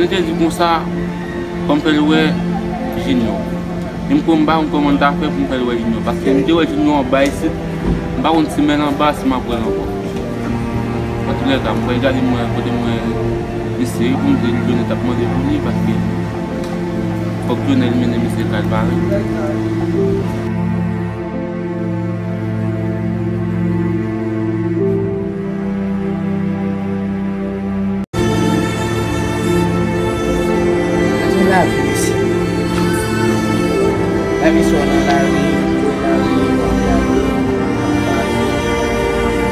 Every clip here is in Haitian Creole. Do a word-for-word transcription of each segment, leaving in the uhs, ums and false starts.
Mwen te di konsa, fò m fè l wè Junior. E m kwè m pa konn kòman m ta fè pou m fè l wè Junior. Paske m te wè Junior anba isit, m pa konn si m wè l anba, si m ap wè l ankò. Antoulèka, m kwè gade mwen kote mwen misye wi, pou m di l Jonel t ap mande pou li, paske fòk Jonel mennen misye kay l parèt. Gade lavi mesye. Lavi sa w nan lari, w nan lari, w ap lari, w ap lari.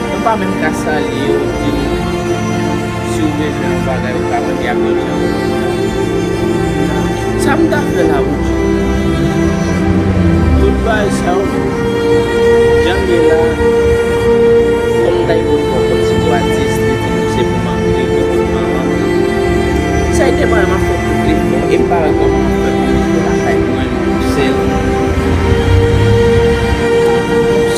Yo pa menm ka salye yo, di si w bezwen yon bagay, ou ka mande a Bondye. Sa m ta fè la, Bondye? Tout bagay sa yo, jan m ye la, kòm m ta gen yon kòb kòm si pou atis, li di m se pou m ap viv, pou m ap manman. Sa e de bagay m ap fè tout lefò, e m pa wè kòman m ap fè pou m rive lakay mwen, sèl.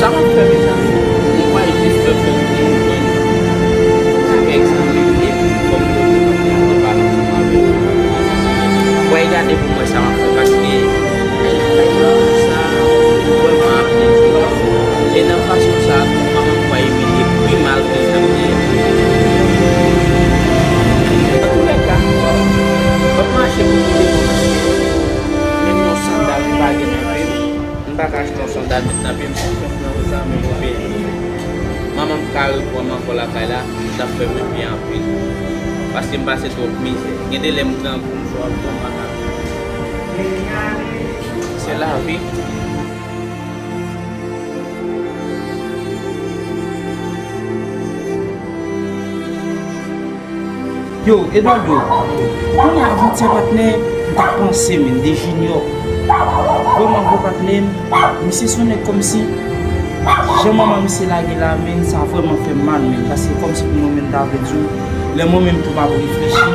Sa m ap fè, mezanmi? M kwè jis fè fon pou m jwenn kèk zanmi m, epi kòm yo te konn ap pale ansanm avè m. Kwè gade pou mwen sa m ap fè, paske sa vrèman ap detwi m. E nan fason sa a tou, manman m kwè imilye pi mal ke jan m te ye. Antoulèka, m ap mache pou m te kòmanse. Menm yon sandal m pa gen nan pye m. M pa ka achte yon sandal met nan pye m. Manman m ka reprann m ankò lakay la, m t ap fè mwen byen anpil. Paske m pase twòp mizè. Gen de lè m grangou, m sou ap pran makak. Se lavi. Yo, Eduardo, kounye a avantyè patnè, m t ap panse, men, de Junior. Vrèman vre patnè, misye se yon nèg kòmsi, jan manman misye lage la, men, sa vrèman fè m mal, men, paske kòmsi pou mwen menm, m ta vle di w, lè mwen menm tou m ap reflechi,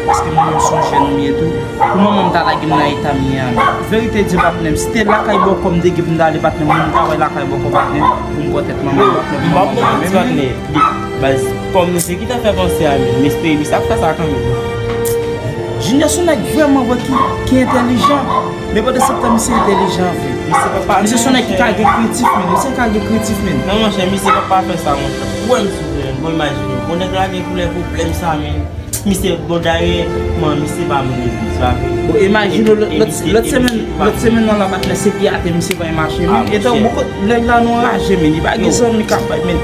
paske mwen menm se yon jèn m ye tou, pou manman m ta lage m nan eta m ye a, men. Verite di patnè m, si te lakay bòkò m te gen pou m ta ale patnè m, mwen m ta wè lakay bòkò patnè m, pou m pran tèt manman m, patnè m, pou manman m, men, men. Baz, kòm misye ki ta fè panse a, men, m espere misye ap fè sa kanmenm. Junior se yon nèg vrèman vre ki, ki entèlijan. Men pandan se tan misye entèlijan vre. Misye pa, misye se yon nèg ki ka gen kreyatif, men. Misye ka gen kreyatif, men. Non, monchè, misye pa, pa fè sa, monchè. Ou wè misye vre, men. Bon, imajine w. Bon, nèg la gen koulè pwoblèm sa, men. Misye, bon, dayè, man, misye pa moun legliz, pa vre? Bon, imajine w, lòt, lòt semèn, lòt semèn nan la patnè, se pye atè misye pral mache, men. Etan, bon, nèg la nou anraje, men. Li pa gen zanmi k ap bay, men.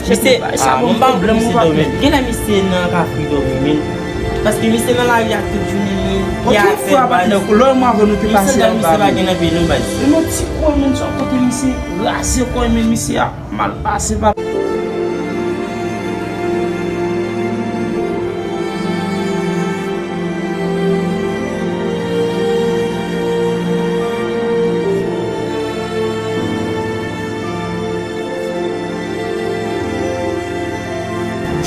Misye, ah, mwen pa konn misye dòmi. Genlè misye nan kafri dòmi, men. Paske misye nan lari a tout jounen, men. Pye atè, baz. Lè mwen avè nou te pase anba, misye pa gen nan pye, non, baz. Yon ti kwen, men, sou kote misye raze kò, men, misye ap mal pase, pa.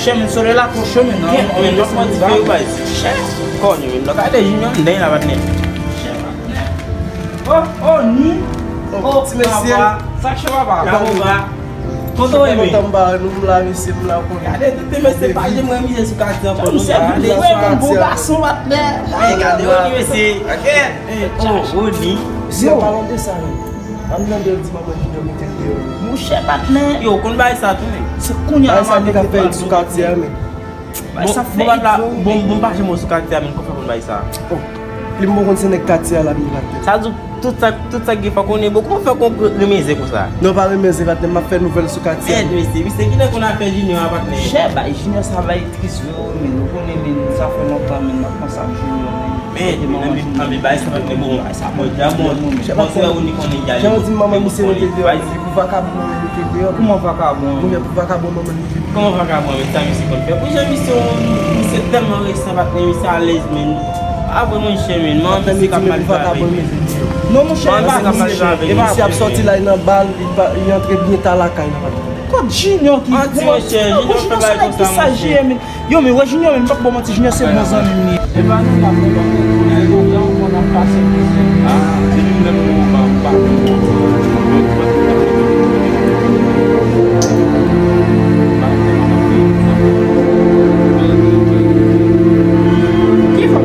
Chèmen solèy la twò cho, men, non. Kèt, men, lòt mwen di fè yo bay. Chè. Kònye, men, lòt gade Junior m dèy la, patnè. Chè, patnè. Oh, oh, ni. Oh, ti mesye. Sa k cho, papa? Bravo, papa. Kote w ye, men? Kontan m pa wè nou, m la, mesye, m la, w konnen. Gade, tout mesye pa janm wè mizè sou katye ankò, non. Misye vrèman bon gason, patnè. Gade, Rony, mesye. Ok. Oh, Rony. Mesye, an palan de sa, men. Ann tande l di manman Junior mete l deyò. Monchè, patnè. Yo, w konn bagay sa tou, men. Se kounye a bagay sa te ka fè sou katye a, men. Bon, bon, pa janm wè sou katye a, men, kòman fè konn bagay sa? Oh, li m poko konn se nèg katye a la, men, patnè. Sa di w, tout sa, tout sa k gen fò konnen, bon, kòman fè konn renmen zen konsa? Non, pa renmen zen, patnè, m ap fè nouvèl sou katye a. Mèd, mesye, misye ki nan konn afè Junior a, patnè? Chè, bay Junior sa bay tris vre, wi, men, ou konnen, men, sa fè lontan, men, m ap panse ap Junior, men. Men, men, men, men, bagay sa, patnè, bon, bon, dja bon, bon, se Rony konnen dja, jan w di manman misye mete deyò, men, pou vakabon, men, mete deyò. Kòman vakabon? Kòman vakabon, manman misye? Kòman vakabon, men, sa misye konn fè? Pou jan misye, misye tèlman resan, patnè, misye alèz, men. A vre, monchè, men, manman misye k ap mal viv avè l. Non, monchè, e pa misye, e pa misye ap sòti la, li nan bal, li pa, li antre byen ta lakay la, patnè. Kot Junior ki bon, monchè, Junior fè bagay konsa, monchè. Yo, men wè Junior menm, m p ap ba w manti, Junior se bon zanmi m li ye. E pa nou la pou nou, e kontan pou n ap pase mizè. Ah, se li menm nou pa, pa. Ki fòm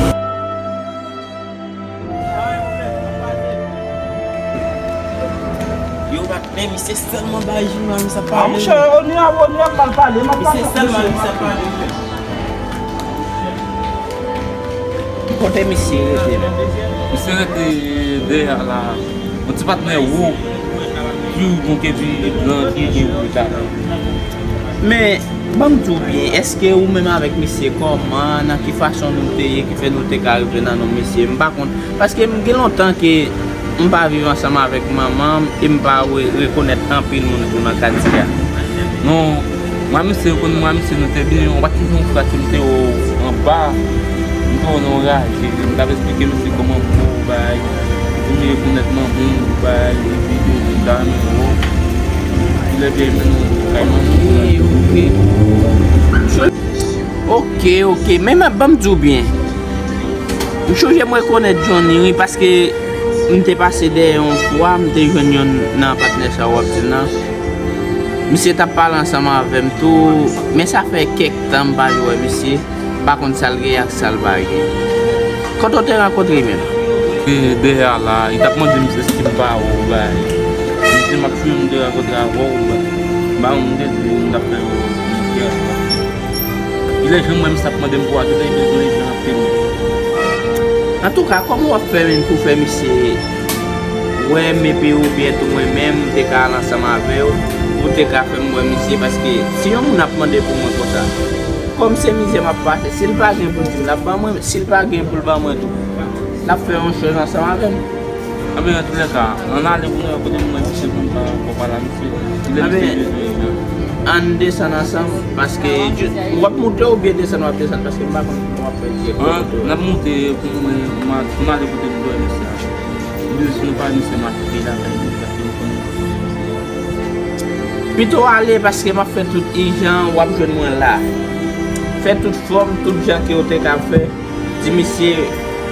Yo, bat men, misye sèlman bay jina, misye ap pale. Ah, monchè, Oni a, Oni ap mal pale, m ap pale. Misye sèlman, misye ap pale. Kote misye rete la? Misye rete dèyè la. Yon ti patnè wo, pi won ke pi blan ki gen pou ta. Men, ban m di w byen, èske ou menm avèk misye kòman, nan ki fason nou te ye, ki fè nou te ka rive nan non misye? M pa konn, paske m gen lontan ke m pa viv ansanm avèk manman m, e m pa re-, rekonèt anpil moun tou nan katye a. Non, mwen misye, konn mwen misye nou te byen, yon pa t yon frè ke m te wè anba, m te wè nan yon raje, m t ap esplike misye kòman pou bay, pou m rekonèt manman m, bay, epi tou, tou sa, men, oh, lè vye men nou, kay manman m. Ok, ok, ok, men m ap ban m di w byen. M chonje m rekonèt Johnny, wi, paske m te pase dèyè yon fwa, m te jwenn yonn nan patnè sa w ap di l nan. Misye t ap pale ansanm avè m tou, men sa fè kèk tan m pa jwenn misye, m pa konn sa l gen ak sa l pa gen. Kote w te rankontre menm? E, dèyè a la, li t ap mande m si m pa wè w, bay. Li di m ap fouye m de rankontre avè w, bay. M pa konn m te di m t ap fè w, dèyè a la. Li lè jan mwen, misye ap mande m pou a, genlè li bezwen ijan anpil. Antouka, kòman w ap fè menm pou fè misye wè m epi oubyen tou mwen menm, m te ka al ansanm avè w, ou te ka fè m wè misye, paske si yon moun ap mande pou mwen konsa, kòm se mizè m ap pase, si l pa gen pou l di m, l ap ban mwen, si l pa gen pou l ban mwen tou, l ap fè yon chèz ansanm avè m. Anben, antoulèka, ann ale pou nou wè kote nou wè misye pou nou pa ankò pale a misye. Anben, ann desann ansanm, paske w ap moute oubyen desann, w ap desann, paske m pa konn kòman w ap fè dirèk. N ap moute pou mwen, m a, pou n ale kote nou wè misye a. M bezwen nou pale misye, m a kite lakay nou, paske nou konnen. Pito ale, paske m ap fè tout ijan, w ap jwenn mwen la. Fè tout fòm, tout jan ke w te ka fè. Di misye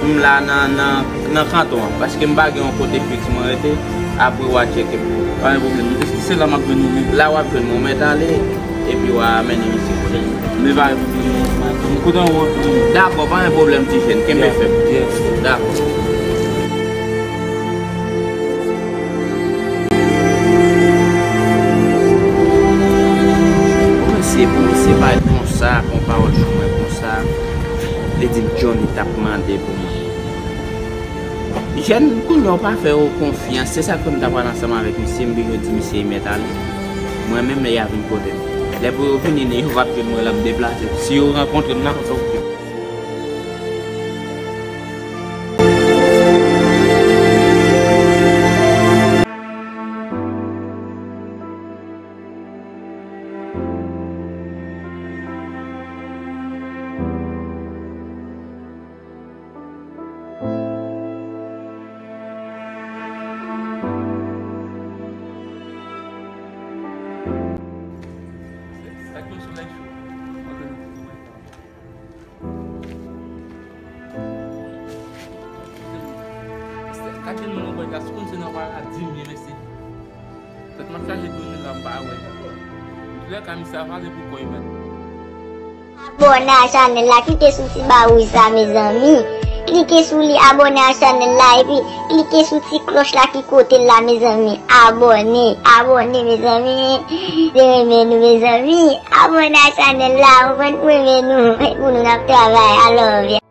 m la nan, nan, nan kanton an, paske m pa gen yon kote fiks mwen rete, apre w a tcheke m. Pa gen pwoblèm, eske se la m ap jwenn ou menm? La w ap jwenn mwen, w mèt ale, epi w a mennen misye kote l. Men pa gen pwoblèm, m kote anwo tou. Dakò, pa gen pwoblèm, ti jèn, kenbe fèm. Dakò. Pou misye, pou misye pa konsa, pou pawòl sou mwen konsa. Li di m Johnny t ap mande pou mwen. Jèn, kounye a w pa fè yo konfyans, se sa k fè m ta pral ansanm avèk misye, m bezwen di misye e mèt ale. Mwen menm, lè y a vin kote m. Lè pou yo vini, yo p ap jwenn mwen, l ap deplase. Si yo rankontre m la, yo p ap jwenn. Sa k yon solèy cho. Gade moun nan bòy la, si konn se nan paradi m ye, mesye. Tèt m ap chaje toune la, m pa wè. Antoulèka, misye ap ale pou kò l, mèt. Abòne a chanèl la, klike sou ti ba wouj sa, mezanmi. Klike sou li, abòne a chanèl la, epi klike sou ti klòch la ki kote l la, mezanmi. Abòne, abòne, mezanmi. Se renmen nou, mezanmi. Abòne a chanèl la, ou konprann, pou renmen nou. Pou nou n ap travay, I love you.